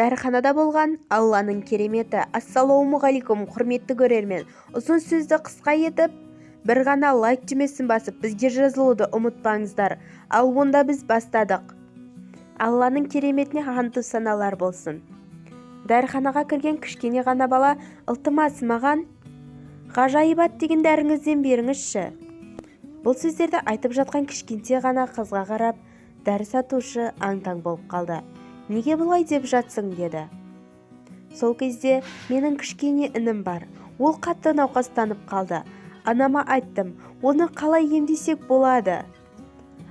Дәріханада болған Алланың кереметі. Ассалаумағалейкум, құрметті көрермен! Ұзын сөзді қысқа етіп, бір ғана лайк түймесін басып, бізге жазылуды ұмытпаңыздар. Ал онда біз бастадық. Алланың кереметіне хамду саналар болсын. Дәріханаға кірген кішкене ғана бала: "Ылтымас, маған ғажайыбат деген дәріңізден беріңізші". Бұл сөздерді айтып жатқан кішкентай ғана қызға қарап, дәрі сатушы аң-таң болып қалды. "Неге бұлай деп жатсың?" – деді. Сол кезде: "Менің кішкене інім бар, ол қатты науқастанып қалды. Анама айттым, оны қалай емдесек болады?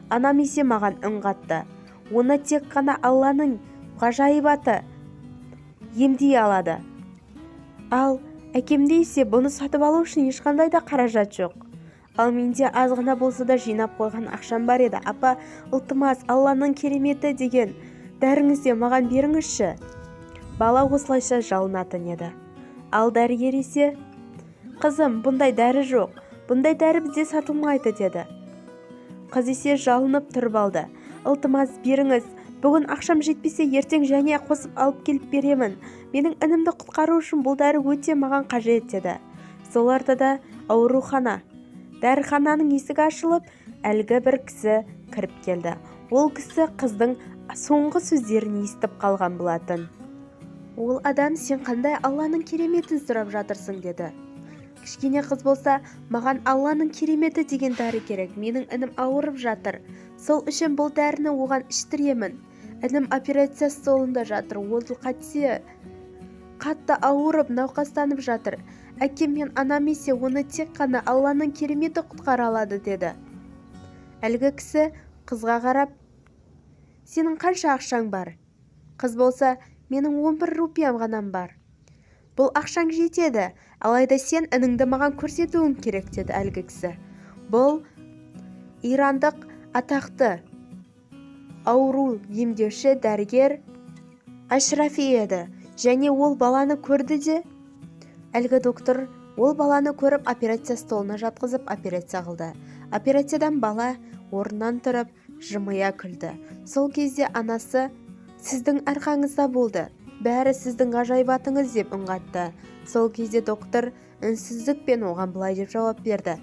Анам есе маған үн қатты: оны тек қана Алланың ғажайыбаты емдей алады. Ал әкемде есе бұны сатып алу үшін ешқандай да қаражат жоқ. Ал менде аз ғана болса да жинап қойған ақшам бар еді. Апа, ылтымас, Алланың кереметі деген дәріңізден маған беріңізші". Бала осылайша жалынатын еді. Ал дәрігер есе: "Қызым, бұндай дәрі жоқ, бұндай дәрі бізде сатылмайды", – деді. Қыз есе жалынып тұрып алды: "Ылтымас, беріңіз. Бүгін ақшам жетпесе, ертең және қосып алып келіп беремін. Менің інімді құтқару үшін бұл дәрі өте маған қажет", – деді. Сол ортада аурухана дәріхананың есігі ашылып, әлгі бір кісі кіріп келді. Ол кісі қыздың соңғы сөздерін естіп қалған болатын. Ол адам: "Сен қандай Алланың кереметін сұрап жатырсың?" – деді. Кішкене қыз болса: "Маған Алланың кереметі деген дәрі керек. Менің інім ауырып жатыр, сол үшін бұл дәріні оған іштіремін. Інім операция столында жатыр, ол қате қатты ауырып, науқастанып жатыр. Әкем мен анам есе оны тек қана Алланың кереметі құтқара алады", – деді. Әлгі кісі қызға қарап: "Сенің қанша ақшаң бар?" Қыз болса: "Менің 11 рупиям ғана бар". "Бұл ақшаң жетеді, алайда сен ініңді маған көрсетуің керек", – деді әлгі кісі. Бұл ирандық атақты ауру емдеуші дәрігер Ашрафи еді. Және ол баланы көрді де, әлгі доктор ол баланы көріп, операция столына жатқызып, операция қылды. Операциядан бала орнынан тұрып, жымия күлді. Сол кезде анасы: "Сіздің арқаңызда болды, бәрі сіздің ғажайыбатыңыз", – деп үн қатты. Сол кезде доктор үнсіздікпен оған былай деп жауап берді: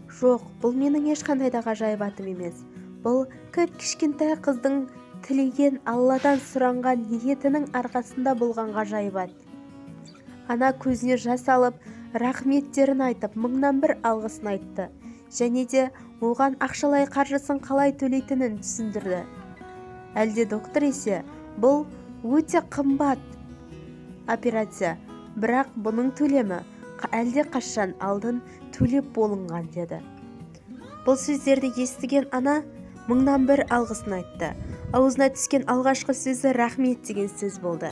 "Жоқ, бұл менің ешқандай да ғажайыбатым емес. Бұл кіп-кішкентай қыздың тілеген, Алладан сұранған ниетінің арқасында болған ғажайыбат". Ана көзіне жас алып, рахметтерін айтып, мыңнан бір алғысын айтты және де оған ақшалай қаржысын қалай төлейтінін түсіндірді. Әлгі доктор есе: "Бұл өте қымбат операция, бірақ бұның төлемі әлде қашан алдын төлеп болынған", – деді. Бұл сөздерді естіген ана мыңнан бір алғысын айтты. Аузына түскен алғашқы сөзі "рахмет" деген сөз болды.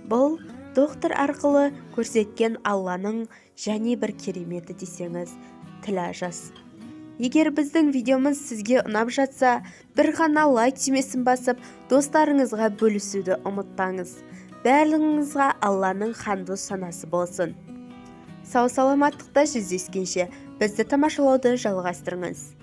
Бұл доктор арқылы көрсеткен Алланың және бір кереметі десеңіз, тіл ажыз. Егер біздің видеомыз сізге ұнап жатса, бір ғана лайк түймесін басып, достарыңызға бөлісуді ұмытпаңыз. Барлығыңызға Алланың хамду санасы болсын. Сау саламаттықта жүздескенше, бізді тамашалауды жалғастырыңыз.